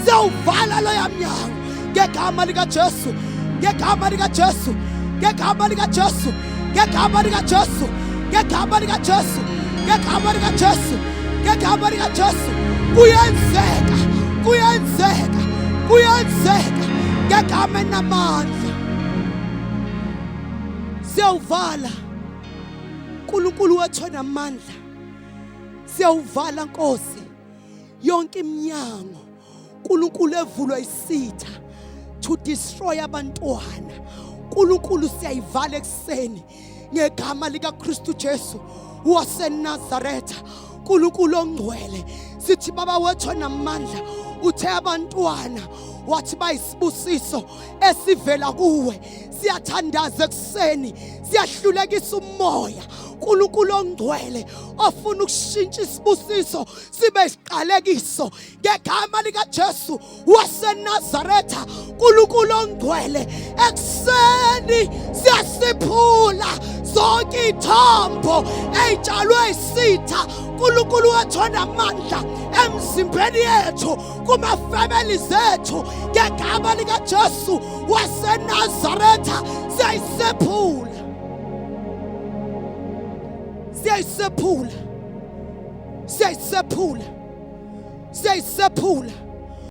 Siyawuvala loya mnyango ngegama likaJesu, ngegama likaJesu, ngegama likaJesu, ngegama likaJesu, ngegama likaJesu, ngegama likaJesu, ngegama likaJesu. Kuyenzeka, kuyenzeka, kuyenzeka ngegama enamandla. Siyawuvala uNkulunkulu wethu onamandla, siyawuvala Nkosi yonke iminyango uNkulunkulu evulwa isitha to destroy abantwana. uNkulunkulu siyayivala ekuseni ngegama likaKristu Jesu waseNazaretha. uNkulunkulu ongcwele, sithi baba wethu onamandla, uthe abantwana wathi bayisibusiso esivela kuwe. Siyathandaza ekuseni, siyahlulekisa umoya uNkulunkulu ongcwele ofuna ukushintsha isibusiso sibe isiqalekiso ngegama likaJesu waseNazaretha. uNkulunkulu ongcwele, ekuseni siyasiphula zonke iy'thombo ey'tshalwe isitha uNkulunkulu wethu onamandla emzimbeni yethu, kumafamily zethu, ngegama likaJesu waseNazaretha. Siyayisephula, siyayisephula, siyayisephula, siyayisephula.